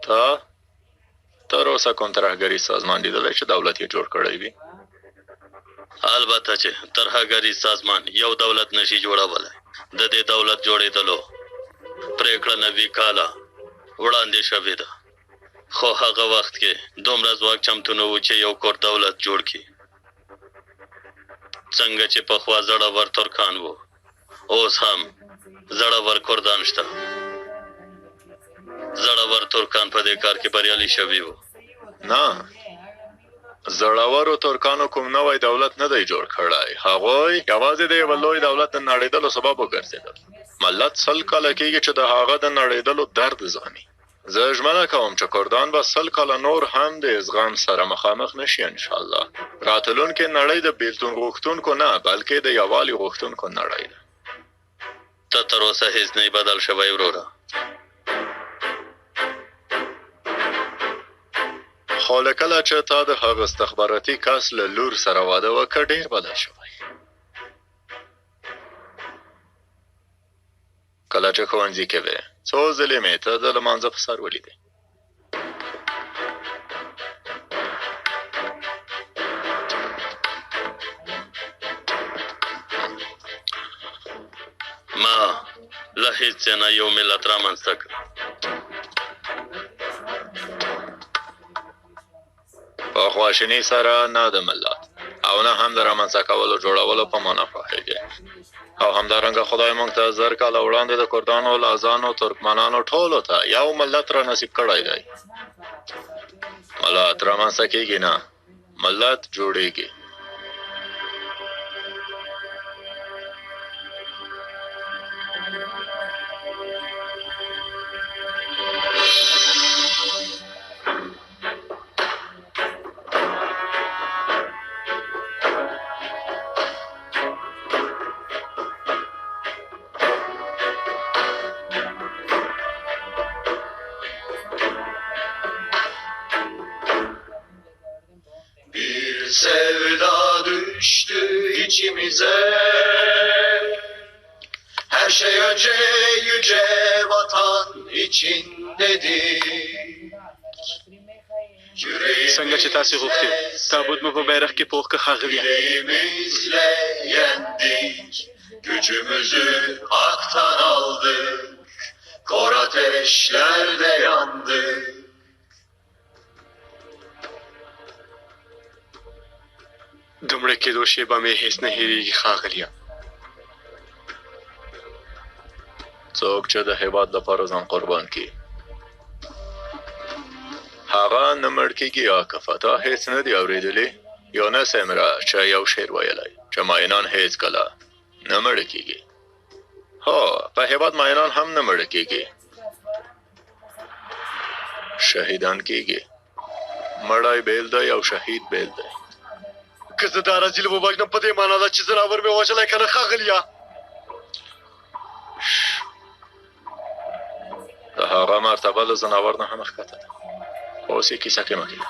تا تر اوسه کوم ترهګریز سازمان لیدلی چې دولت یې جوړ کړی وي؟ البته چې ترهګریز سازمان یو دولت نشي جوړولی. د دې دولت جوړېدلو پرېکړه 90 کاله وړاندې شوې ده، خو هغه وخت کې دومره ځواک چمتو نه و چې یو کور دولت جوړ کړي. څنګه چې پخوا زړور ترکان وو، اوس هم زړور کردان شته. زړور ترکان په دې کار کې بریالي شوي وو. نه، زړورو ترکانو کوم نوی دولت نه دی جوړ کړی. هغوی یوازې د یوه لوی دولت د نړېدلو سبب وګرځېدل. ملت 100 کاله کېږي چې د هغه د نړېدلو درد زغمي. زه ژمنه کوم چې کردان به 100 کاله نور هم د زغم سره مخامخ نشي انشاءالله. راتلونکې نړۍ د بیلتون غوښتونکو نه، بلکې د یووالي غوښتونکو نړۍ ده. ته تر اوسه هیڅ نه بدل شوی وروره. خو له کله چې تا د هغه استخباراتي کس له لور سره واده وکړ، ډېر بدل شوی. کله چې ښوونځي کې وې، څو ځلې مې ته د لمانځه په سر ولیدې. ما له هیڅ نه یو ملت رامنځته کړ. په خواشینۍ سره نه د ملت او نه هم د رامنځته کولو جوړولو په معنا پوهېږي. او همدارنګه خدای موږ ته 1000 کاله وړاندې د کردانو، لازانو، ترکمنانو ټولو ته یو ملت را نصیب کړی دی. ملت رامنځته کېږي نه، ملت جوړېږي. Sevda düştü içimize. Her şey önce yüce vatan için dedik. څنګه چې تاسې غوښتي، تابوت مو په بیرغ کې پوخ که ښاغلیه. Yüreğimizle yendik, gücümüzü haktan aldık. Kor ateşlerde yandık. د مړه کېدو شېبه مې هېڅ نه هېرېږي ښاغلیه. څوک چې د هېواد لپاره ځان قربان کړي، هغه نه مړ کېږي. عاکفه، تا هېڅ نه دي اورېدلي؟ یونس امره چې یو شعر ویلی چې ماینان هېڅکله نه مړه کېږي. هو، په هېواد ماینان هم نه مړه کېږي، شهیدان کېږي. مړی بېل دی او شهید بېل دی. که زه دا رذیل ووژنم، په دې معنا ده چې ځناور مې وژلی که نه ښاغلیه؟ د هغه مرتبه له ځناور نه هم ښکته ده. اوس یې کیسه کې مه کېږه.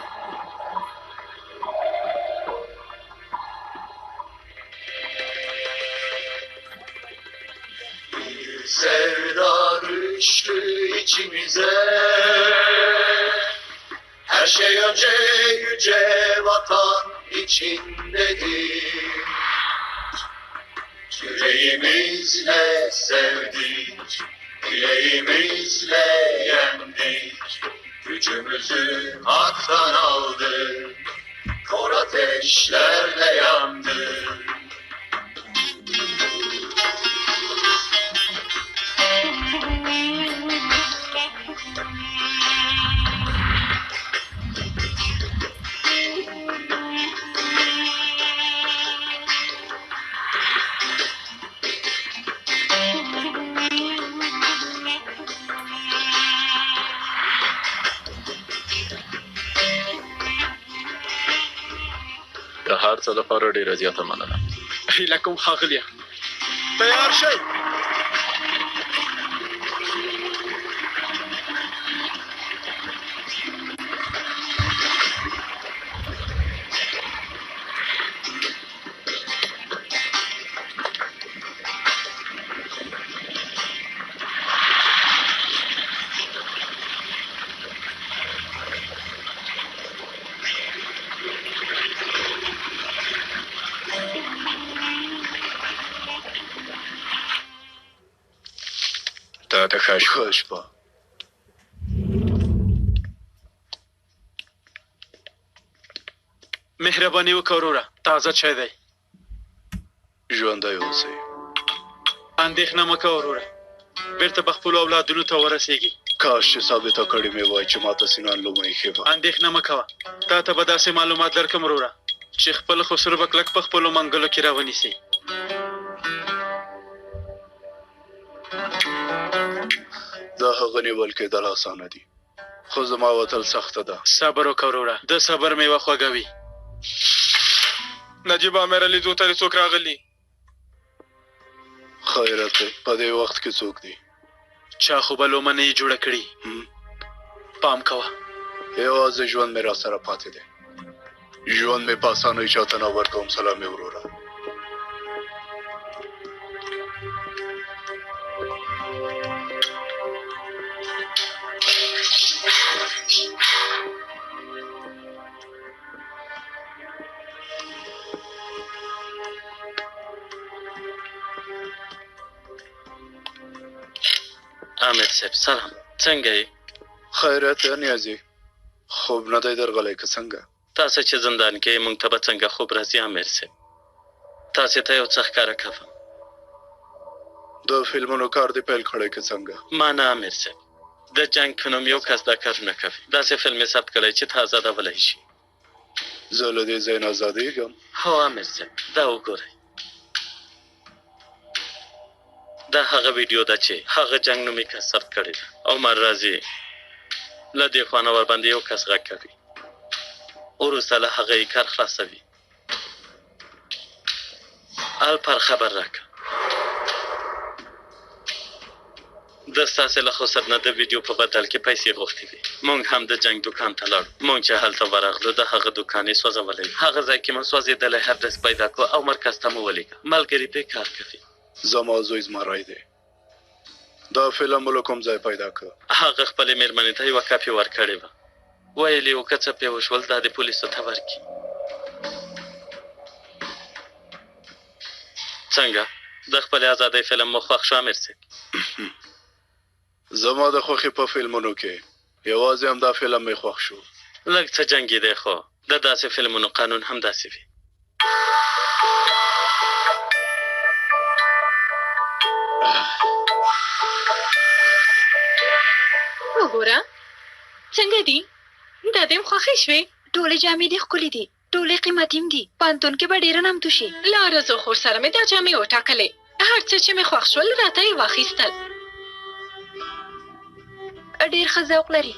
Sevda düştü içimize. Her şey önce yüce vatan için dedik. Yüreğimizle sevdik, yüreğimizle yendik. Gücümüzü haktan aldık, kor ateşlerle yandık. د هر څه لپاره ډېره زیاته مننه. هیله کوم ښاغلیه، تیار شئ. تا ته ښه شپه. ښه شپه. مهرباني وکړه وروره، تازه چای دی. ژوندی اوسئ. اندېښنه مه کوه وروره، بیرته به خپلو اولادونو ته ورسیږي. کاش چې ثابته کړې مې وای چې ماته سینان لومه ایښې وه. اندېښنه مه کوه، تا ته به داسې معلومات درکړم وروره چې خپل خسرو به کلک په خپلو منګولو کې راونیسي. د هغه نیول کېدل اسانه دي، خو زما وتل سخته ده. صبر وکړه وروره، د صبر میوه خوږه وي. نجیب امیر لیدو ته څوک راغلي؟ خیرت دی، په دې وخت کې څوک دي؟ چا خو به لومه نه یې جوړه کړي. پام کوه. یوازې ژوند مې راسره پاتې دی. ژوند مې په اسانۍ چاته نه ورکوم. سلامي وروره. امیر صاحب سلام، څنګه یې؟ خیرت دی نیازي، خوب نه دی درغلی که څنګه؟ تاسو چې زندان کې یې، موږ ته به څنګه خوب راځي امیر صاحب؟ تاسې ته یو څه ښکاره کوم. د فلمونو کار دې پیل کړی که څنګه؟ ما نه امیر صاحب، د جنګ په نوم یو کس دا کارونه کوي. داسې فلم یې ثبت کړی چې ته ازادولی شي. زه له دې ځای نه ازادېږم؟ هو امیر صاحب، دا وګورئ، دا هغه ویډیو ده چې هغه جنګ نومي کس ثبت کړې ده. عمر راځي له دې خوا نه ورباندې یو کس غږ کوي، وروسته له هغه یې کار خلاصوي. الپر خبر راکړه. د ستاسې له خسر نه د ویډیو په بدل کې پیسې غوښتې وې. مونږ هم د جنګ دوکان ته لاړو. مونږ چې هلته ورغلو د هغه دوکان یې سوځولی. هغه ځای کې مو سوځېدلی هارډ ډیسک پیدا کړو او مرکز ته مو ولیږه. ملګري پرې کار کوي. زما زوی زمری دی. دا فلم مو له کوم ځای پیدا کړ؟ هغه خپلې مېرمنې ته یوه کاپي ورکړې وه. ویل یې و که څه پرې وشول دا دې پولیسو ته ورکړي. څنګه د خپلې ازادۍ فلم مو خوښ شو امیر صاحب؟ زما د خوښې په فلمونو کې یوازې همدا فلم مې خوښ شو. لږ څه جنګي دی، خو د داسې فلمونو قانون هم داسې وي. وګوره څنګه دي، دا دې هم خوښې شوې؟ ټولې جامې دې ښکلې دي، ټولې قیمتي هم دي. پوهنتون کې به ډېره نامتو شي. له آرزو خور سره مې دا جامې وټاکلې، هر څه چې مې خوښ شول راته یې واخیستل. ډېر ښه ذوق لري.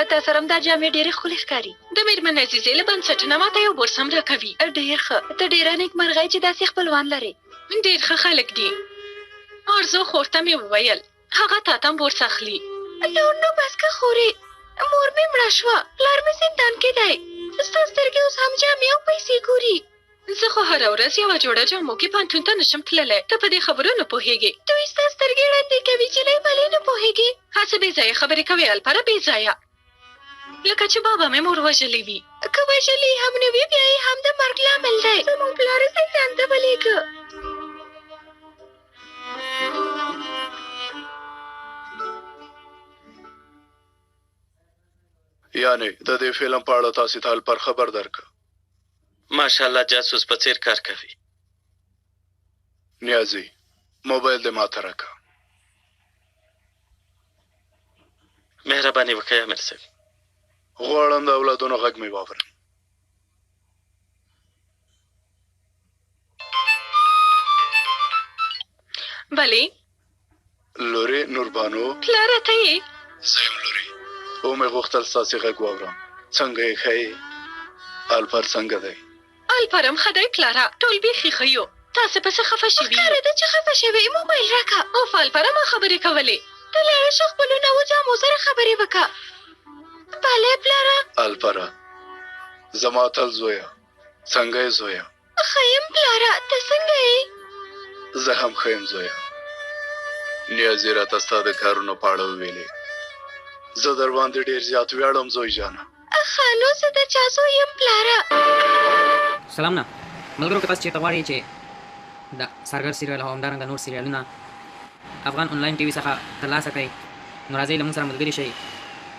تا سره هم دا جامې ډېرې ښکلې ښکاري. د مېرمن عزیزې له بنسټ نه ماته یو بورس هم راکوي. ډېر ښه، ته ډېره نېکمرغه یې چې داسې خپلوان لرې. ډېر ښه خلک دي. آرزو خور ته مې وویل هغه تا ته هم بورس اخلي. نور نو بس که خورې، مور مې مړه شوه، پلار مې زندان کې دی. ستا سترګې اوس هم جامې او پیسې ګوري. زه خو هره ورځ یوه جوړه جامو کې پوهنتون ته نشم تللی. ته په دې خبرو نه پوهېږې. دوی ستا سترګې ړندې کوي چې له بلې نه پوهېږې. هسې بې ځایه خبرې کوې الپره، بې ځایه. لکه چې بابا مې مور وژلې وي. که وژلې هم نه وي بیا یې هم د مرګ لامل دی. زموږ پلار یې زندان ته ولېږه. یعنې د دې فلم په اړه تاسې ته الپر خبر درکړ؟ ماشاءالله جاسوس په څیر کار کوي. نیازی، موبایل دې ماته راکړه. مهرباني وکړئ امیر صاحب. غواړم د اولادونو غږ مې واورم. بلې لورې نوربانو. پلاره ته یې؟ زه یم لورې، ومې غوښتل ستاسې غږ واورم. څنګه یې؟ ښه یې؟ الپر څنګه دی؟ الپر هم ښه دی پلاره، ټول بیخي ښه یو. تاسې پسې خفه شوي یو. ښکاره ده چې خفه شوې، موبایل راکړه. اوف الپره ما خبرې کولې. ته لاړه شه خپلو نوو جامو سره خبرې وکړه. بله پلاره. الپره زما تل زویه، څنګه یې زویه؟ ښه یم پلاره، ته څنګه یې؟ زه هم ښه یم زویه. نیازي راته ستا د کارونو په اړه وویلې. زه در باندې ډېر زیات ویاړم زوی جانه. ښه نو زه د چا زوی یم پلاره؟ سلام نه ملګرو، که تاسو چیرته غواړئ چې د سرګر سریال او همدارنګه نور سریالونه افغان انلاین ټي وي څخه ترلاسه کړئ. نو راځئ له موږ سره ملګري شئ،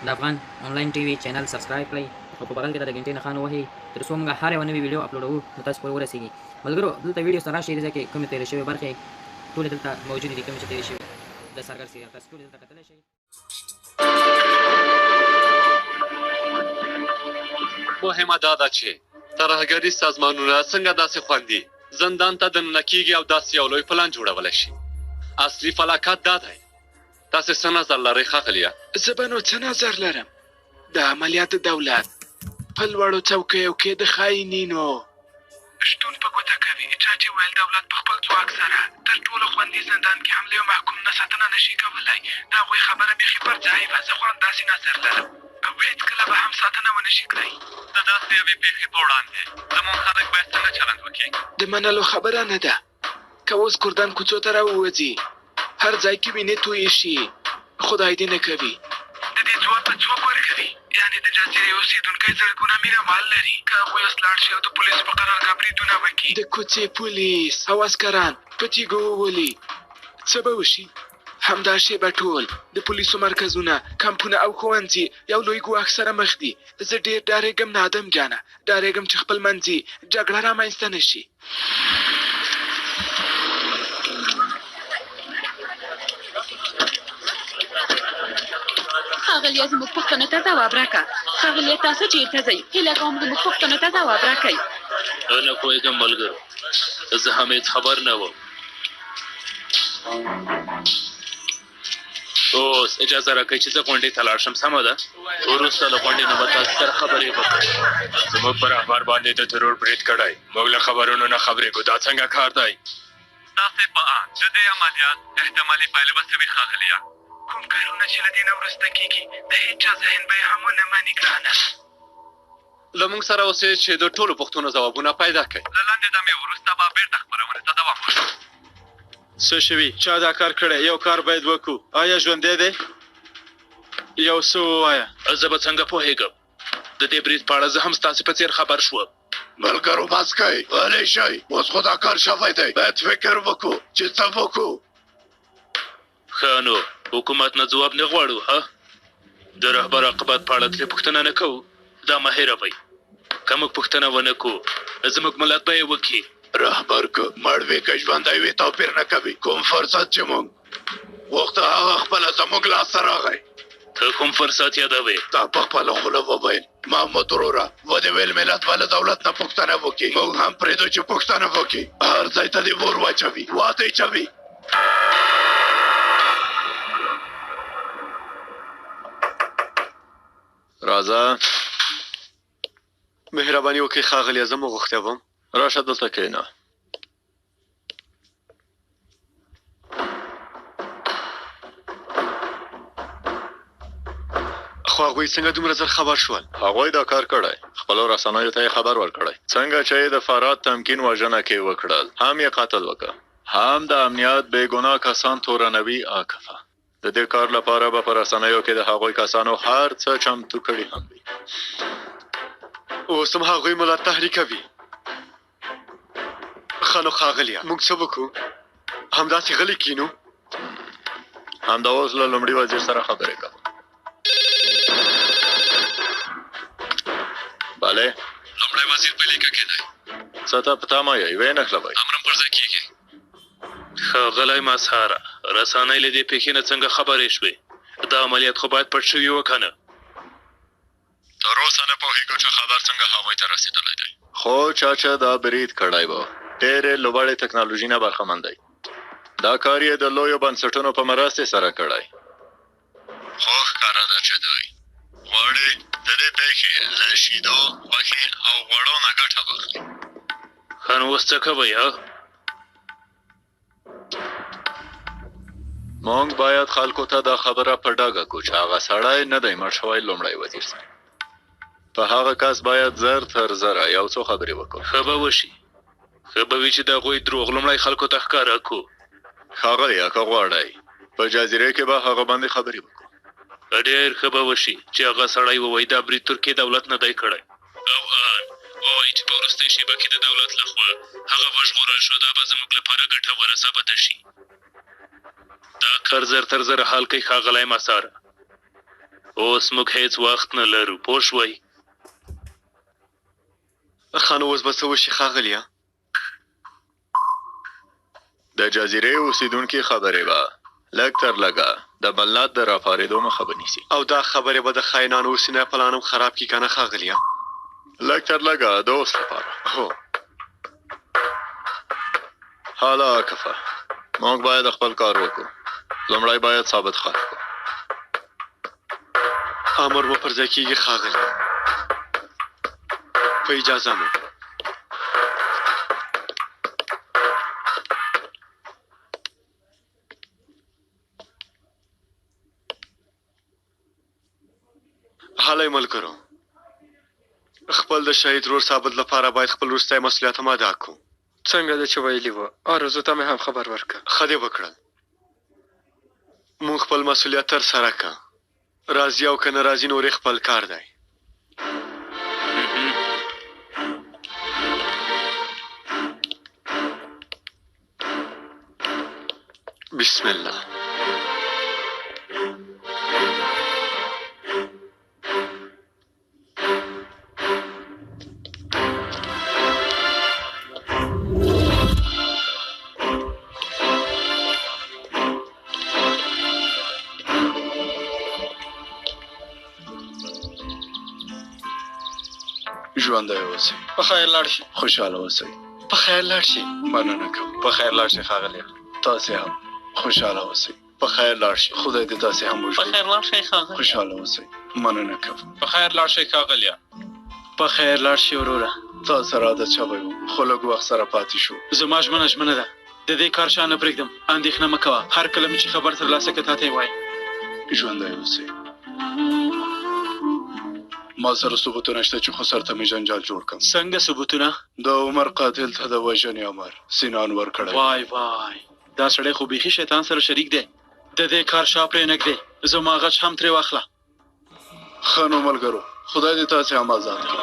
د افغان انلاین ټي وي چینل سبسکرایب کړئ او په بغل کې د ګنټې نښان ووهئ تر څو موږ هر یوه نوې ویډیو اپلوډوو نو تاسو پورې ورسیږي. ملګرو دلته ویډیو سره راشئ، دې ځای کې کومې تېرې شوې برخې ټولې دلته موجودې دي، کومې چې تېرې شوي د سرګر سیریال تاسو ټولې دلته کتلی شئ. مهمه دا ده چې ترهګریز سازمانونه څنګه داسې خوندي زندان ته دننه کیږي او داسې یو لوی پلان جوړولی شي. اصلي فلاکت دا دی. تاسې څه نظر لرئ ښاغلیه؟ زه به نو څه نظر لرم؟ د عملیات د دولت په لوړو څوکیو کې د خاینینو شتون په ګوته کوي. چا چې ویل دولت په خپل ځواک سره تر ټولو خوندي زندان کې هم له یو محکوم نه ساتنه نشي کولای، د هغوی خبره بیخي پر ځای وه. زه خو همداسې نظر لرم او هېڅکله به هم ساتنه ونه شي کړای. د داسې یوې پېښې په وړاندې زموږ خلک باید څنګه چلند وکړي؟ د منلو خبره نه ده. که اوس کردان کوڅو ته راووځي، هر ځای کې وینې تویې شي، خدای دې نه کوي. د دې ځواب به څوک ورکوي؟ یعنې د جزیرې اوسېدونکی زرګونه مینه وال لري، که هغوی اوس لاړ شي او د پولیسو په قرارګاه بریدونه وکړي، د کوڅې پولیس او عسکران په تیږو وولي، څه به وشي؟ همدا شېبه ټول د پولیسو مرکزونه، کمپونه او ښوونځي یو لوی ګواښ سره مخ دي. زه ډېر ډارېږم نادم جانه، ډارېږم چې خپل منځي جګړه رامنځته نه شي. ښاغلیه زموږ پوښتنو ته ځواب راکړه. ښاغلیه تاسو چیرته ځئ؟ هیله کوم زموږ پوښتنو ته ځواب راکړئ. نه پوهېږم ملګرو، زه هم هېڅ خبر نه وم. اوس اجازه راکړئ چې زه غونډې ته لاړ شم، سمه ده؟ وروسته له غونډې نه به تاسو سره خبرې وکړم. زموږ پر رهبر باندې د ترور برید کړی، موږ له خبرونو نه خبرېږو، دا څنګه کار دی؟ ستاسې په اند د دې عملیات احتمالي پایلې به څه وي ښاغلیه؟ کوم کارونه چې له دې نه وروسته کېږي، د هېچا ذهن به یې هم ونه مني ګرانه. له موږ سره اوسئ چې د ټولو پوښتنو ځوابونه پیدا کړئ. له لاندې دمې وروسته به بېرته خپرونې ته دوام ورکړو. څه شوي؟ چا دا کار کړی؟ یو کار باید وکړو. آیا ژوندی دی؟ یو څه ووایه. زه به څنګه پوهېږم؟ د دې برید په اړه زه هم ستاسې په څېر خبر شوم. ملګرو بس کړئ، غلی شئ، اوس خو دا کار شوی دی، باید فکر وکړو چې څه وکړو. ښه نو حکومت نه ځواب نه غواړو، ها؟ د رهبر عاقبت په اړه ترې پوښتنه نه کوو، دا مه هېروئ. که موږ پوښتنه ونه کړو، زموږ ملت به یې وکړي. رهبر که مړ وي که ژوندی وي توپیر نه کوي. کوم فرصت چې موږ غوښته هغه خپله زموږ لاس ته راغی. ته کوم فرصت یادوې؟ تا په خپله خوله وویل محمود وروره، ودې ویل ملت به له دولت نه پوښتنه وکړي، موږ هم پرېږدو چې پوښتنه وکړي. هر ځای ته دې اور واچوي، وادې چوي. راځه. مهرباني وکړئ ښاغلیه، زه مو غوښتی وم. راشه دلته کښېنه. خو هغوی څنګه دومره زر خبر شول؟ هغوی دا کار کړی، خپلو رسنیو ته یې خبر ورکړی. څنګه چې یې د فراد تمکین وژنه کې وکړل، هم یې قتل وکړ، هم د امنیت بې ګناه کسان تورنوي. عاکفه، د دې کار لپاره به په رسنیو کې د هغوی کسانو هر څه چمتو کړي هم وي. اوس هم هغوی ملت تحریکوي. ښه نو ښاغلیه، موږ څه وکړو؟ همداسې غلي کینو؟ همدا اوس له لومړي وزیر سره خبرې کوم. بله، لومړی وزیر په لیکه کې دی. څه ته په تمه یئ؟ ویې نښلوئ. امرم پر ځای کېږي. ښاغلی مظهره، رسنۍ له دې پېښې نه څنګه خبرې شوې؟ دا عملیات خو باید پټ شوي و که نه؟ تر اوسه نه پوهېږو چې خبر څنګه هغوی ته رسېدلی دی. خو چا چې دا برید کړی و، ډېرې لوړې تکنالوژي نه برخمن دی. دا کار یې د لویو بنسټونو په مرستې سره کړی. خو ښکاره ده چې دوی غواړي د دې پېښې له شیدو، غوښې او غوړو نه ګټه واخلي. ښه نو اوس څه کوئ، ها؟ موږ باید خلکو ته دا خبره په ډاګه کړو چې هغه سړی نه دی مړ شوی. لومړی وزیر صاحب، په هغه کس باید زر تر زره یو څو خبرې وکړو. ښه به وشي، ښه به وي چې د هغوی دروغ لومړی خلکو ته ښکاره کړو. ښاغلیه، که غواړئ په جزیرې کې به هغه باندې خبرې وکړو. ډېر ښه به وشي چې هغه سړی ووایي دا برید ترکیې دولت نه دی کړی، او ان ووایي چې په وروستۍ شېبه کې د دولت له خوا هغه وژغورل شو. دا به زموږ لپاره ګټوره ثابته شي. دا کار زر تر زره حل کړئ ښاغلی مسار. اوس موږ هیڅ وخت نه لرو، پوه شوئ؟ ښه نو اوس به څه وشي ښاغلیه؟ د جزیرې اوسیدونکي خبرې به لږ تر لږه د ملت د راپارېدو مخه به نیسي. او دا خبرې به د خاینانو اوسنی پلان هم خراب کړي کنه ښاغلیه؟ لږ تر لږه د اوس لپاره. هو. هاله عاکفه، موږ باید خپل کار وکړو. لومړی باید ثابت خط کړو. امر مو پر ځای کېږي ښاغلیه. په اجازه مو. هلئ ملګرو، خپل د شهید ورور ثابت لپاره باید خپل وروستی مسؤلیت هم ادا کړو. څنګه دې چې ویلي وو، آرزو ته مې هم خبر ورکړ. ښه دې وکړل. موږ خپل مسؤلیت ترسره کړ. راضي او که نه راضي نور یې خپل کار دی. بسم الله. ژوندی اوسئ. په خیر لاړ شئ. خوشحاله اوسئ. په خیر لاړ شئ. مننه کوم. په خیر لاړ شئ ښاغلیه. تاسې هم خوشحاله اوسئ. په خیر لاړ شئ. خدای دې تاسې هم وژغوري. په خیر لاړ شئ ښاغلیه. خوشحاله اوسئ. مننه کوم. په خیر لاړ شئ ښاغلیه. په خیر لاړ شئ وروره. تا سره عادت شوی وم، خو لږ وخت سره پاتې شو. زما ژمنه ژمنه ده. د دې کار شا نه پرېږدم. اندېښنه مه کوه. هر کله مې چې خبر ترلاسه کړ تاته یې وایم. ژوندی اوسې. ما سره ثبوتونه شته چې خسر ته مې جنجال جوړ کړم. څنګه ثبوتونه؟ د عمر قاتل ته د وژنې امر سینان ورکړی. وای وای دا سړی خو بیخي شیطان سره شریک دی. د دې کار شا پرې نه ږدې. زما غچ هم ترې واخله. ښه نو ملګرو خدای دې تاسې هم ازاد کړي.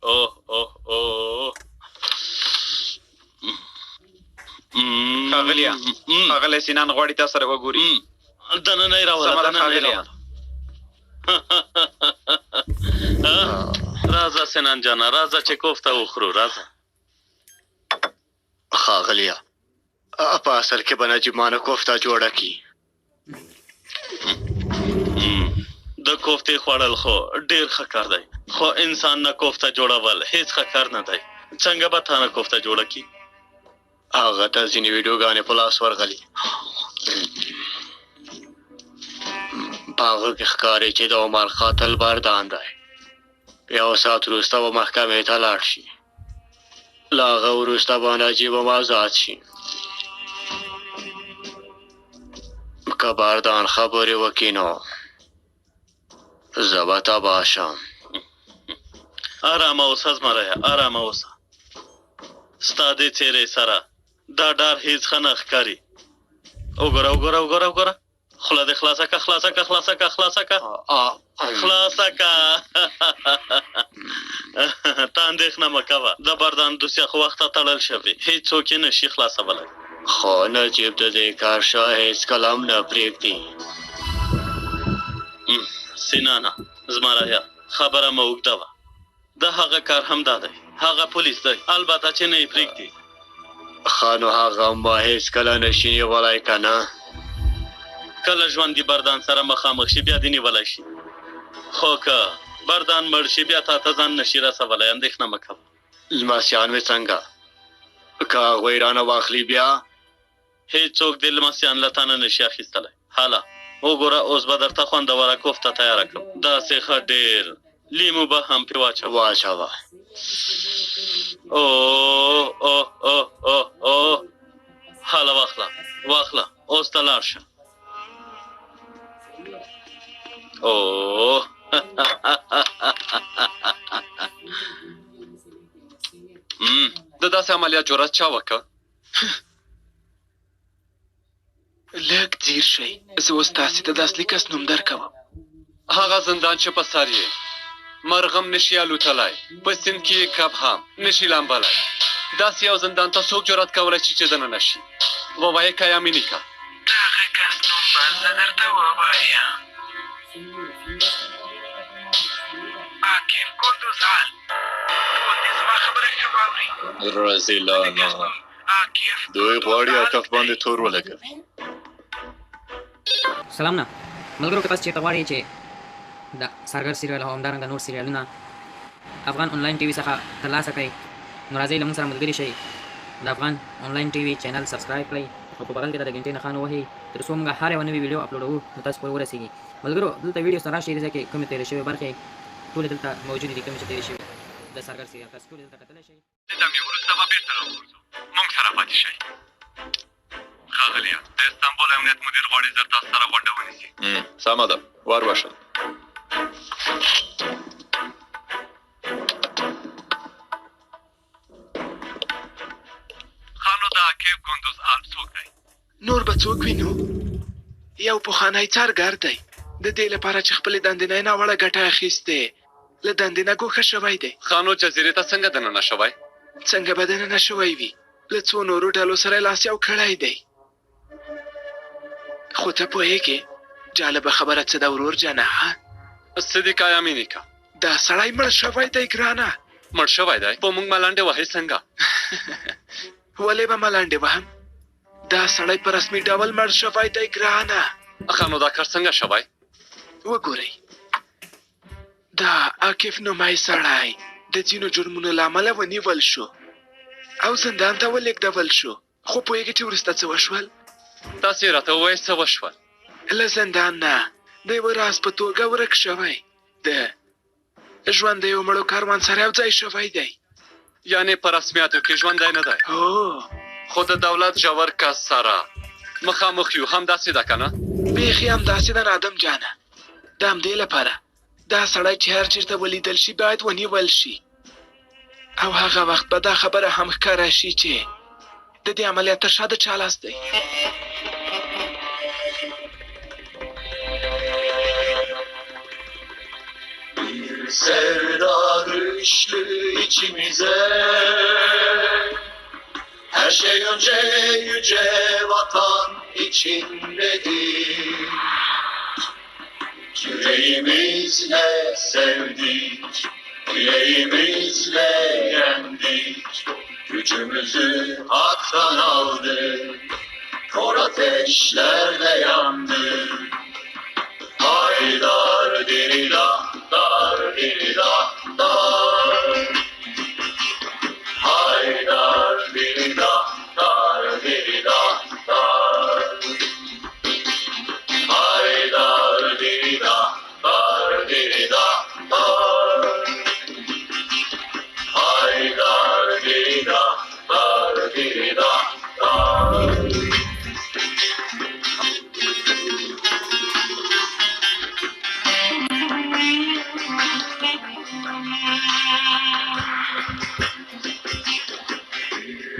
اوه اوه اوه. ښاغلیه، ښاغلی سینان غواړي تا سره وګوري. دننه یې راوله، سمه ده دننه یې ښاغلیه. راوله. راځه سنان جانه، راځه چې کوفته وخورو، راځه. ښاغلیه، په اصل کې به نجیب مانه کوفته جوړه کړي. د کوفتې خوړل خو ډېر ښه کار دی، خو انسان نه کوفته جوړول هیڅ ښه کار نه دی. څنګه به تا نه کوفته جوړه کړي؟ هغه ته ځینې ویډیوګانې په لاس ورغلې. په هغه کې ښکاري چې د عمر قاتل بردان دی. یو ساعت وروسته به محکمې ته لاړ شي. له هغه وروسته به نجیب هم ازاد شي. که بردان خبرې وکړي نو زه به تباه شم. ارامه اوسه زمریه، ارامه اوسه. ستا دې څېرې سره دا ډار هیڅ ښه نه ښکاري. وګوره وګوره وګوره وګوره، خوله دې خلاصه که، خلاصه که، خلاصه که، خلاصه که، خلاصه که. ته اندېښنه مه کوه، د بردان دوسیه خو وخته تړل شوې، هیڅوک یې نه شي خلاصولی. خو نجیب د دې کار شا هیڅکله هم نه پرېږدي. سینانه زمریه، خبره مه اوږدوه. د هغه کار هم دا دی، هغه پولیس دی، البته چې نه یې پرېږدي. ښه نو هغه هم به هیڅکله نه شي نیولی که نه؟ کله ژوندي بردان سره مخامخ شي بیا دې نیولی شي، خو که بردان مړ شي بیا تا ته ځان نه شي رسولی. اندېښنه مه کوه. لمسیان مې څنګه؟ که هغوی رانه واخلي بیا؟ هیڅوک دې لمسیان له تا نه نه شي اخیستلی. هله وګوره، اوس به درته خوندوره کوفته تیاره کړم، داسې ښه ډېر لیمو به هم پرې واچوم. واچوه. اوه اوه اوه اوه اوه، هله واخله واخله، اوس ته لاړ شه. اوه د داسې عملیات جرأت چا وکړ؟ لږ ځیر شئ، زه اوس تاسې ته د اصلي کس نوم درکوم. هغه زندان چې په سر یې مرغم نشي الوتلای، په سیند کې یې کب هم نشي لامبلای. داسې یو زندان ته څوک جرأت کولی شي چې دننه شي؟ ووایه کیامي نیکه. د هغه کس نوم به زه درته ووایم. عاکف ګوندوزال. ټول دې زما خبره ښه واوري. رزیلانو، دوی غواړي عاکف باندې تور ولګوي. سلامونه ملګرو، که تاسو چیرته غواړئ چې د څارګر سریال او همدارنګه نور سریالونه افغان انلاین ټي وي څخه ترلاسه کړئ، نو راځئ له موږ سره ملګري شئ، د افغان انلاین ټي وي چینل سبسکرایب کړئ او په بغل کې د ګنټې نښان ووهئ تر څو موږ هر یوه نوې ویډیو اپلوډوو نو تاسو پورې ورسیږي. ملګرو دلته ویډیو سره راشئ، دې ځای کې کومې تیرې شوې برخې ټولې دلته موجودې دي، کومې چې تیرې شوې د څارګر سریال تاسو ټولې دلته کتلی شئ. د دمې وروسته به بیرته راوګرځو، موږ سره پاتې شئ. ښاغلیه، د استانبول امنیت مدیر غواړي زر تاسو سره غونډه ونیسي. سمه ده، ور وشه. ښه نو دا عاکف ګوندوز الپ څوک دی؟ نور به څوک وي نو؟ یو پخوانی څارګر دی. د دې لپاره چې خپلې دندې نه یې ناوړه ګټه اخیستې، له دندې نه ګوښه شوی دی. ښه نو جزیرې ته څنګه دننه شوی؟ څنګه به دننه شوی وي؟ له څو نورو ډلو سره یې لاس یو کړی دی. خو ته پوهېږې جالبه خبره څه ده ورور جانه؟ ها؟ څه دي کایامي نیکه؟ دا سړی مړ شوی دی ګرانه. مړ شوی دی؟ په موږ ملنډې وهې څنګه؟ ولې به ملنډې وهم؟ دا سړی په رسمي ډول مړ شوی دی ګرانه. ښه نو دا کار څنګه شوی؟ وګورئ، دا عاکف نومی سړی د ځینو جرمونو له امله ونیول شو او زندان ته ولېږدول شو. خو پوهېږې چې وروسته څه وشول؟ تاسې راته ووایئ څه وشول؟ له زندان نه د یوه راز په توګه ورک شوی، د ژوندیو مړو کاروان سره یو ځای شوی دی. یعنې په رسمیاتو کې ژوندی نه دی؟ هو. خو د دولت ژور کس سره مخامخ یو، همداسې ده که نه؟ بیخي همداسې ده نادم جانه. د همدې لپاره دا سړی چې هر چېرته ولیدل شي باید ونیول شي، او هغه وخت به دا خبره هم ښکاره شي چې د دې عملیات تر شا د چا لاس دی. Bir sevda düştü içimize. Her şey önce yüce vatan içindedir. Yüreğimizle sevdik, yüreğimizle yendik. Gücümüzü haktan aldık, kor ateşlerde yandık. Haydar dirilah, dar dirilah, dar. Haydar dirilah, dar dirilah, dar. Haydar dirilah, dar dirilah, dar. Haydar dirilah, dar dirilah, dar.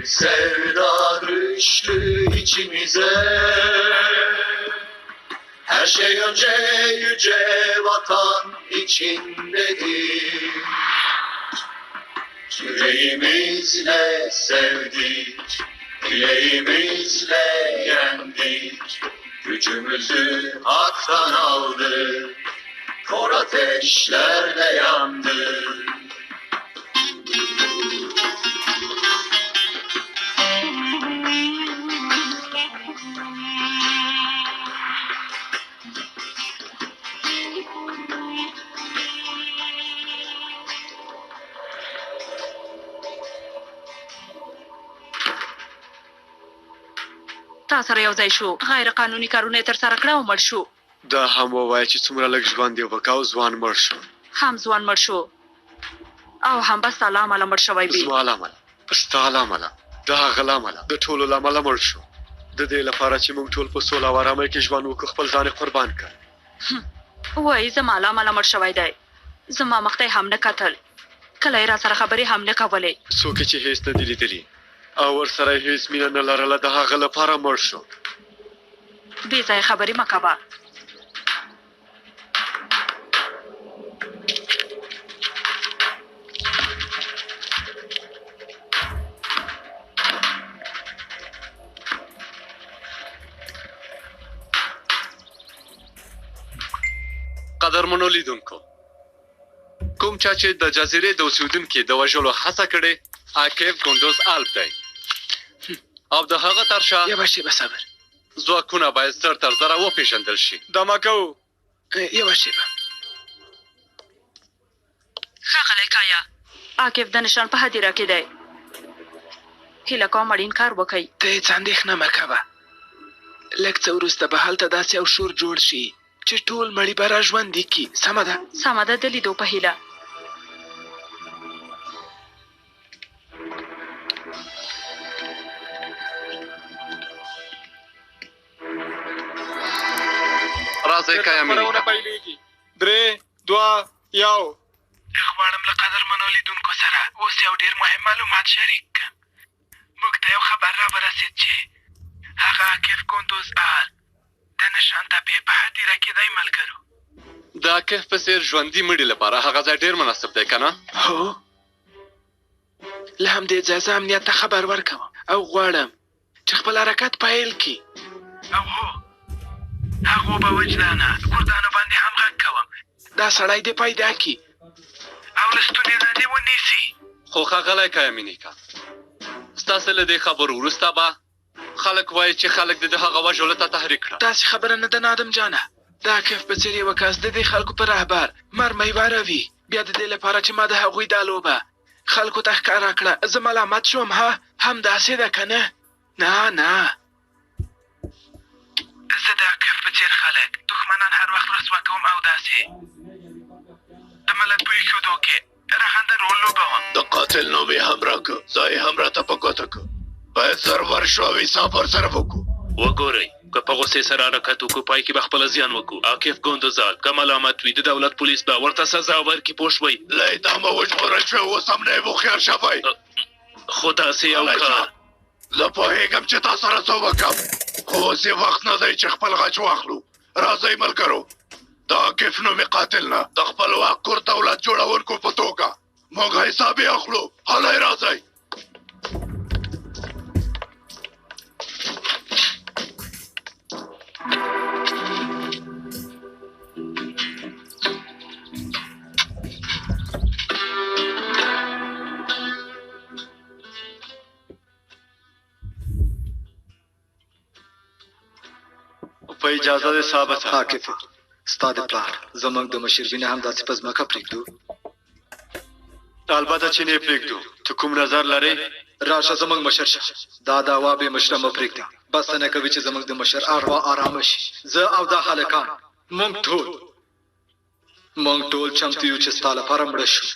Sevda düştü içimize. Her şey önce yüce vatan içindedir. Yüreğimizle sevdik, yüreğimizle yendik. Gücümüzü haktan aldık, kor ateşlerde yandık. تا سره یو ځای شو، غیر قانوني کارونه یې ترسره کړه او مړ شو. دا هم ووایه چې څومره لږ ژوند یې وکړ او ځوان مړ شو. هم ځوان مړ شو او هم به ستا له امله مړ شوی وي. زما له امله، ستا له امله، د هغه له امله، د ټولو له امله مړ شو. د دې لپاره چې موږ ټول په سوله او ارامۍ کې ژوند وکړو، خپل ځان یې قربان کړ. وایي زما له امله مړ شوی دی. زما مخ ته یې هم نه کتل، کله یې راسره خبرې هم نه کولې. څوک یې چې هېڅ نه دي لیدلي او ورسره یې هېڅ مینه نه لرله، د هغه لپاره مړ شو. بې ځایه خبرې مه کوه. قدرمنو لیدونکو، کوم چا چې د جزیرې د اوسیدونکي د وژلو هڅه کړې، عاکف ګوندوز الپ دی او د هغه تر شا یوه شېبه صبر. ځواکونه باید زر تر زره وپېژندل شي. دمه کوو. یوه شېبه. ښاغلی کایا، عاکف د نشان په هدیره کې دی. هیله کوم اړین کار وکړئ. ته هېڅ اندېښنه مه کوه. لږ څه وروسته به هلته داسې یو شور جوړ شي چې ټول مړي به را ژوندي کړي. سمه ده؟ سمه ده، د لیدو په هیله. راځئ کایا مینې ته. خپرونه پیلېږي. 3، 2، 1. زه غواړم له قدرمنو لیدونکو سره اوس یو ډېر مهم معلومات شریک کړم. موږ ته یو خبر راورسېد چې هغه عاکف ګوندوز آل د نشان تپې په هدیره کې دی. ملګرو، د عاکف په څېر ژوندي مړي لپاره هغه ځای ډېر مناسب دی، که نه؟ هو، له همدې ځایه زه امنیت ته خبر ورکوم او غواړم چې خپل حرکت پیل کړي. او هو، هغو به وجدانه کردانو باندې هم غږ کوم، دا سړی دې پیدا کړي او له ستوني نه دې ونیسي. خو ښاغلی کایامینیکا، ستاسې له دې خبرو وروسته به خلک وایي چې خلک دې د هغه وژلو ته تحریک کړه. داسې خبره نه ده نادم جانه. د عاکف په څېر یوه کس د دې خلکو په رهبر مرمۍ واروي، بیا د دې لپاره چې ما د هغوی دا لوبه خلکو ته ښکاره کړه زه ملامت شوم. ها، همداسې ده که نه؟ نه نه، زه د عاکف په څېر خلک دښمنان هر وخت رسوا کوم او داسې د ملت په ایښودو کې رغنده رول لوبوم. د قاتل نوم یې هم راکړه، ځای یې هم راته په ګوته کړ. باید زر ورشو او حساب ورسره وکړو. وګورئ، که په غوسې سره حرکت وکړو، پای کې به خپله زیان وکړو. عاکف ګوندوزال که ملامت وي، د دولت پولیس به ورته سزا ورکړي، پوه شوئ؟ له اعدامه وژغورل شوی، اوس هم نه یم هوښیار شوی. خو داسې یو کار. زه پوهېږم چې تا سره څه وکړم، خو اوس یې وخت نه دی چې خپل غچ واخلو. راځئ ملګرو، د عاکف نومې قاتل نه د خپلواک کور دولت جوړونکو په توګه موږ حساب یې اخلو. هلئ راځئ. په اجازه دې صاحب. عاکف، ستا د پلار زموږ د مشر وینه هم داسې په ځمکه پرېږدو؟ البته چې نه پرېږدو. ته کوم نظر لرې؟ راشه زموږ مشر شه. دا دعوا بې مشره مه پرېږده. بسنه کوي چې زموږ د مشر اروا ارامه شي. زه او دا هلکان، موږ ټول چمتو یو چې ستا لپاره مړه شو.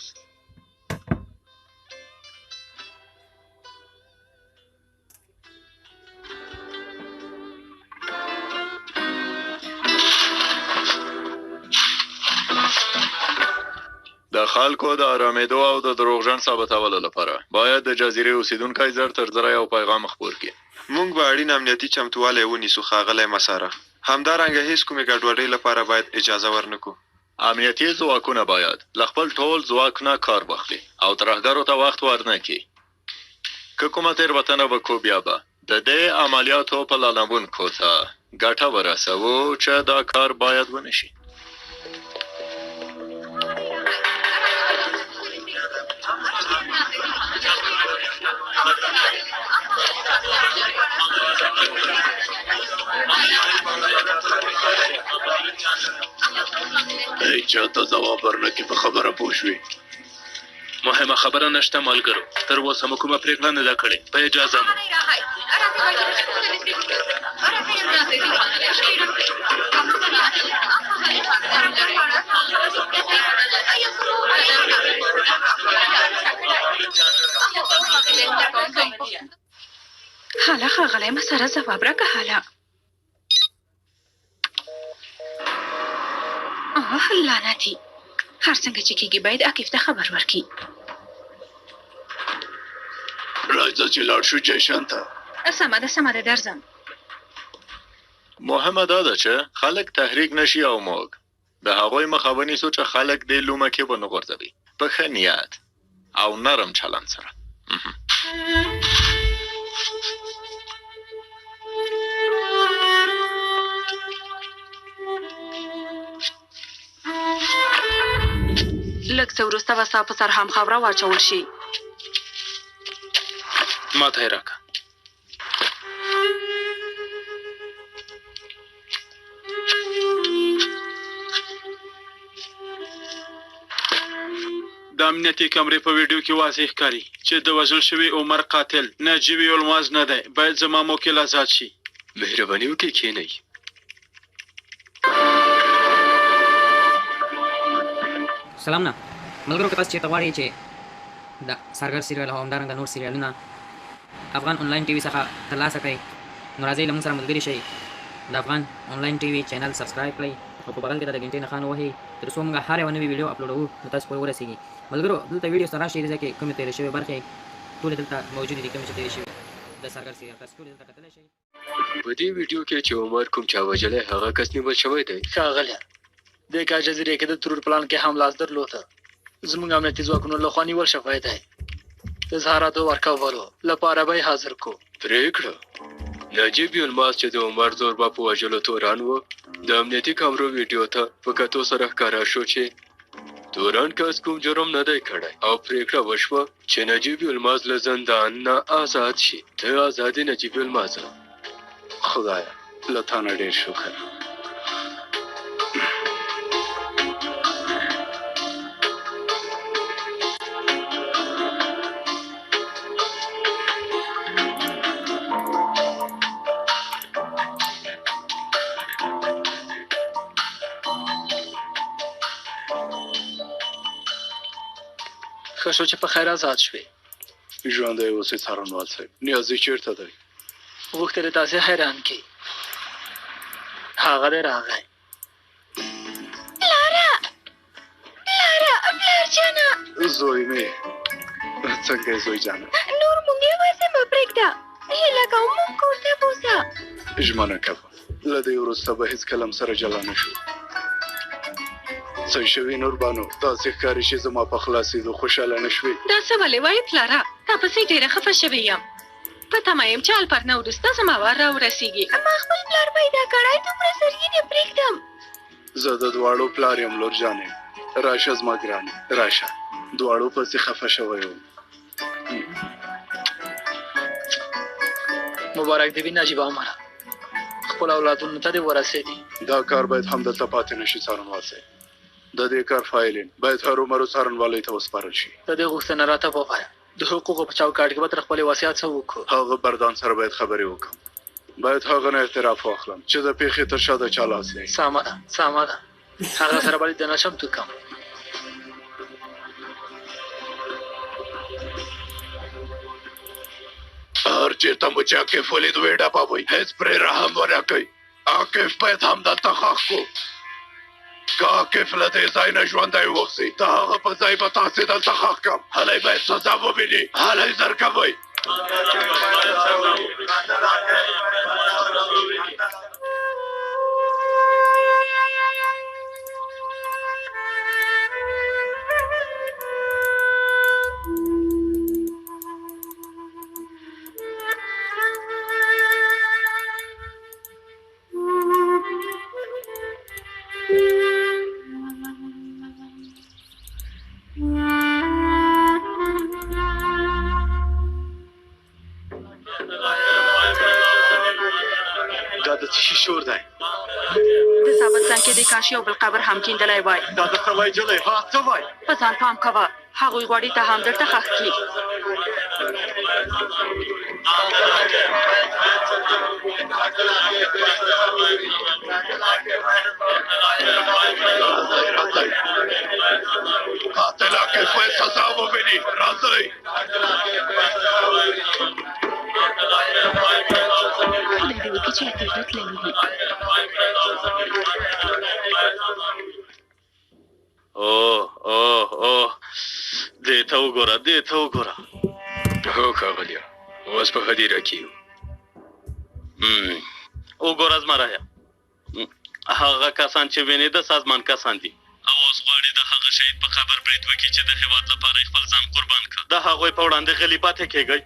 د خلکو د آرامېدو او د دروغجن ثابتولو لپاره باید د جزیرې اوسېدونکی زر تر زره یو پیغام خپور کړي. موږ به اړین امنیتي چمتووالی ونیسو ښاغلی مساره. همدارنګه هیڅ کومې ګډوډۍ لپاره باید اجازه ورنکړو. امنیتي ځواکونه باید له خپل ټول ځواک نه کار واخلي او ترهګرو ته وخت ورنه کړي. که کومه تېروتنه وکړو، بیا به د دې عملیاتو پلانوونکو ته ګټه ورسوو چې دا کار باید ونه شي. هیچا ته ځواب ورنکړي، په خبره پوه شوې؟ مهمه خبره نشته ملګرو، تر اوسه مو کومه پرېکړه نه ده کړې. په اجازه مو. هله ښاغلی مسره، ځواب راکړه. هله. آه لعنتي، هر څنګه چې کېږي باید عاکف ته خبر ورکړي. راځه چې لاړ شو جشن ته. سمه ده، سمه ده، درځم. مهمه دا ده چې خلک تحریک نشي او موږ د هغوی مخه ونیسو چې خلک دې لومه کې ونه غورځوي، په ښه نیت او نرم چلند سره. لږ څه وروسته به ستا په سر هم خاوره واچول شي. ماته یې راکړه. د امنیتي کمرې په ویډیو کې واضح ښکاري چې د وژل شوي عمر قاتل نجیب یلماز نه دی. باید زما موکل ازاد شي. مهرباني وکړئ کښېنئ. سلامونه ملګرو، که تاسو چیرته غواړئ چې د څارګر سریال او همدارنګه نور سریالونه افغان انلاین ټي وي څخه ترلاسه کړئ، نو راځئ له موږ سره ملګري شئ. د افغان انلاین ټي وي چینل سبسکرایب کړئ او په بغل کې د ګنټې نښان ووهئ تر څو موږ هر یوه نوې ویډیو اپلوډوو نو تاسو پورې ورسیږي. ملګرو دلته ویډیو سره راشئ، دې ځای کې کومې تېرې شوې برخې ټولې دلته موجودې دي، کومې چې تېرې شوي د څارګر سریال تاسو ټولې دلته کتلی شئ. په دې ویډیو کې چې عمر کوم چا وژلی هغه کس نیول شوی دی. ښاغلیه، دې کا جزیرې کې د ترور پلان کې هم لاس درلود. زموږ امنیتي ځواکونو لخوا نیول شوی دی. د اظهاراتو ورکولو لپاره به یې حاضر کو. پرېکړه، نجیب یلماز چې د عمر زوربا په وژلو تورن و، د امنیتي کامرو ویډیو ته په کتو سره ښکاره شو چې تورن کس کوم جرم نه دی کړی او پرېکړه وشوه چې نجیب یلماز له زندان نه ازاد شي. ته ازاد یې نجیب یلمازه. خدایه له تا نه ډېر شکر. ښه شو چې په خیر ازاد شوې. ژوندی اوسې څارنوال صاحب. نیازی چېرته دی؟ غوښتل یې تاسې حیران کړي. هغه دی راغی. پلاره، پلاره، پلار جانه. زوی مې، څنګه یې زوی جانه؟ نور موږ یوازې مه پرېږده، هیله کوم موږ کور ته بوځه. ژمنه کوم له دې وروسته به هېڅکله هم سره جلا نه شو. څه شوي نور بانو؟ داسې ښکاري چې زما په خلاصېدو خوشحاله نه شوې. دا څه ولې وایې پلاره؟ تا پسې ډېره خفه شوې یم. په تمه یم چې الپر نه وروسته زما وار راورسېږي. ما خپل پلار پیدا کړی، دومره زر یې نه پرېږدم. زه د دواړو پلار یم لور جانې. راشه زما ګرانې، راشه. دواړو پسې خفه شوی وم. مبارک دې وي نجیبه عمره، خپل اولادونو ته دې ورسېدې. دا کار باید همدلته پاتې نه شي څارنوال صاحب. د دې کار فاعلین باید هرومرو څارنوالۍ ته وسپارل شي. د دې غوښتنه راته ووایه، د حقوقو په چوکاټ کې به تر خپلې وسې هڅه وکړو. هغه بردان سره باید خبرې وکړم. باید هغه نه اعتراف واخلم چې د پېښې تر شا د چا لاس دی. سمه ده، سمه ده، هغه سره به لیدنه چمتو کړم. هر چېرته مو چې عاکف ولید ویې ډبوئ، هېڅ پرې رحم ونه کړئ. عاکف باید همدلته ښخ کړو. که عاکف له دې ځای نه ژوندی ووځي، د هغه په ځای به تاسې دلته ښخ کړم. هلئ باید سزا وویني، هلئ زر کوئ. دا د څه شي شور دی؟ د ثابت ځان کې دې کاش یو بل قبر هم کیندلی وای. دا د څه وای جلۍ؟ ها څه وای؟ په ځان پام کوه، هغوی غواړي ته هم دلته ښخ کړي. راځئ راځئ، قاتل عاکف باید سزا وویني. راځئ. خدای دې وکړي چې عاکف به تللی وي. اوه اوه اوه، دې ته وګوره، دې ته وګوره. هو ښاغلیه، اوس په هدیره کې یو. وګوره زمریه، هغه کسان چې وینې د سازمان کسان دي او اوس غواړي د هغه شهید په قبر برید وکړي چې د هېواد لپاره یې خپل ځان قربان کړ. د هغوی په وړاندې غلي پاتې کېږئ.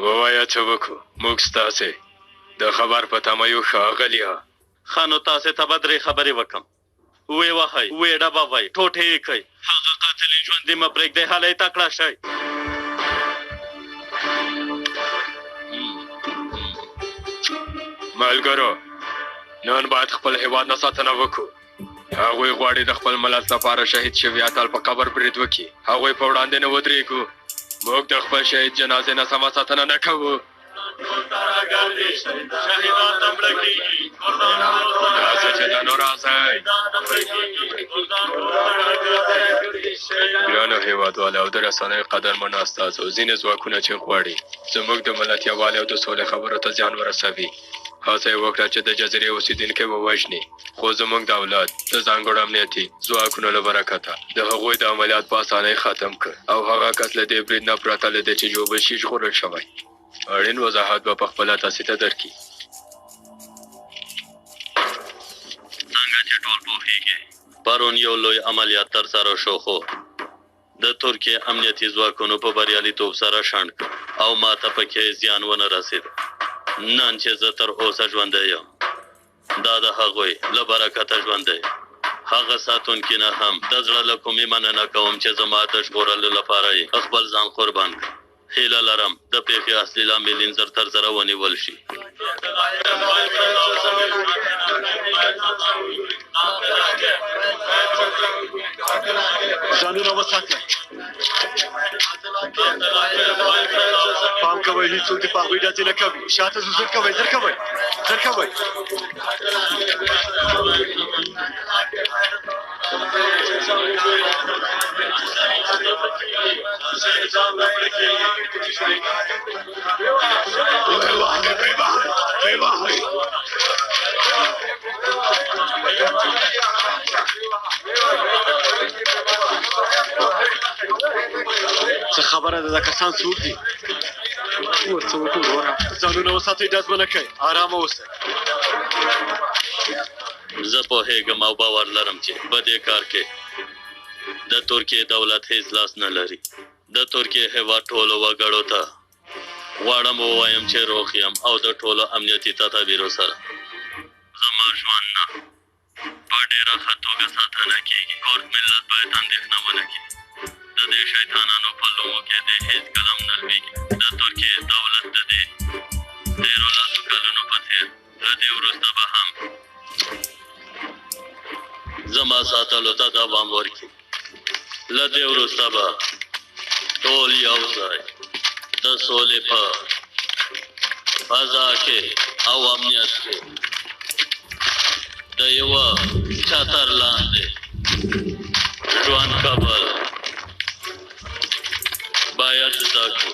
ووایه څه وکړو؟ موږ ستاسې د خبر په تمه یو ښاغلیه. ښه نو تاسې ته به درې خبرې وکړم. ویې وهئ، ویې ډبوئ، ټوټې یې کړئ. هغه قاتلین ژوندي مه پرېږدئ، هلئ تکړه شئ. ملګرو، نن باید خپل هیواد نه ساتنه وکړو. هغوی غواړي د خپل ملت لپاره شهید شوي اتل په قبر برید وکړي. هغوی په وړاندې نه ودرېږو. موږ د خپل شهید جنازې نه سمه ساتنه نه کوو. داسې چې ده نو راځئ. ګرانو هیوادوالو او د رسنیو قدرمنو استازو، ځینې ځواکونه چې غواړي زموږ د ملت یووالی او د سولې خبرو ته زیان ورسوي، هڅه یې وکړه چې د جزیرې اوسېدونکي ووژني، خو زموږ دولت د ځانګړو امنیتي ځواکونو له برکته د هغوی د عملیات په اسانۍ ختم کړ او هغه کس له دې برید نه پرته له دې چې ژوبل شي ژغورل شوی. اړین وضاحت به په خپله تاسې ته درکړي. څنګه چې ټول پوهیږي، پرون یو لوی عملیات ترسره شو، خو د ترکیې امنیتي ځواکونو په بریالیتوب سره شنډ کړ او ماته پکې زیان ونه رسید. نن چې زه تر اوسه ژوندی یم، دا د هغوی له برکته ژوندی یم. هغه ساتونکي نه هم د زړه له کومې مننه کوم چې زما د ژغورلو لپاره یې خپل ځان قربان کړ. هیله لرم د پېښې اصلي لاملین زر تر زره ونیول شي. ځانونه وساتئ. پام کوئ، هیڅوک دې په هغوی ډزې نه کوي. شاته ځو، زر کوئ، زر کوئ، زر کوئ. څه خبره ده؟ دا کسان څوک دي؟ ورڅه وکړه وروره، ځانونه وساتئ، ډز ونه کړئ، ارامه اوسئ. زه پوهېږم او باور لرم چې په دې کار کې د ترکیې دولت هیڅ لاس نه لري. د ترکیې هېواد ټولو وګړو ته غواړم ووایم چې روغ یم او د ټولو امنیتي تدابیرو سره زما ژوند نه په ډېره ښه توګه ساتنه کېږي. کرد ملت باید اندېښنه ونه کړي. د دې شیطانانو په لومو کې دې هیڅ کله هم نه لوېږي. د ترکیې دولت د دې تېرو لسو کلونو په څېر له دې وروسته به هم زما ساتلو ته دوام ورکړي. له دې وروسته به ټول یو ځای د سولې په فضا کې او امنیت کې د یوه چتر لاندې ژوند کول باید زده کړو.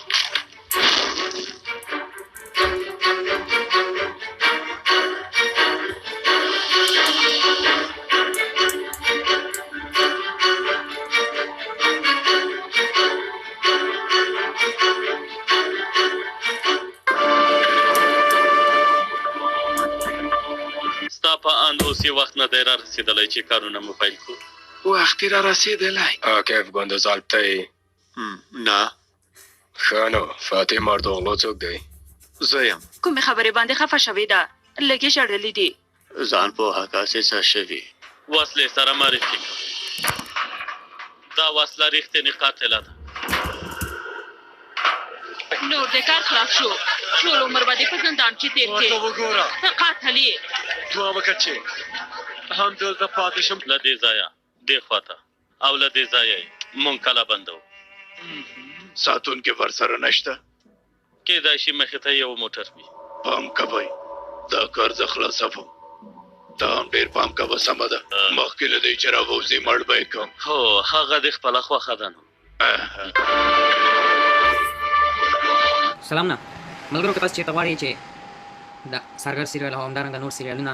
ستا په اند اوس یې وخت نه دی را رسېدلی چې کارونه مو پیل کړو؟ وخت یې را رسېدلی. عاکف ګوندوزالپ ته یې؟ نه. ښه نو فاتح مردوغلو څوک دی؟ زه یم. کومې خبرې باندې خفه شوې ده؟ لږ یې ژړلي دي. ځان پوهه که چې څه شوي. وسلې سره معرفي کړ. دا وسله رښتینې قاتله ده. نور دې کار خلاص شو. ټول عمر به دې په زندان کې تېر کړې. ورته وګوره. ته قاتل یې. دعا وکړه چې همدلته پاتې شم. له دې ځایه دې خوا ته او له دې ځایه یې مونږ کلا بندوو. ساتونکي ورسره نشته؟ کېدای شي مخې ته یې یو موټر وي. پام کوئ، دا کار زه خلاصوم. ته هم ډېر پام کوه، سمه ده؟ مخکې له دې چې راووځې مړ به یې کړم. هو، هغه دې خپله خوښه ده نو. سلامونه ملګرو، که تاسو چیرته غواړئ چې د سرګر سریال او همدارنګه نور سریالونه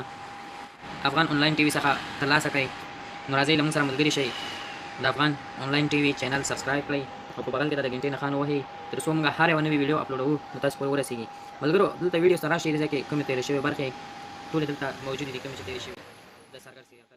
افغان انلاین ټي وي څخه ترلاسه کړئ، نو راځئ له موږ سره ملګري شئ. د افغان انلاین ټي وي چینل سبسکرایب کړئ او په بغل کې د ګنټې نښان ووهئ تر څو موږ هر یوه نوې ویډیو اپلوډوو نو تاسو پورې ورسیږي. ملګرو دلته ویډیو سره راشئ، دې ځای کې کومې تېرې شوې برخې ټولې دلته موجودې دي، کومې چې تېرې شوي د سرګر سریال.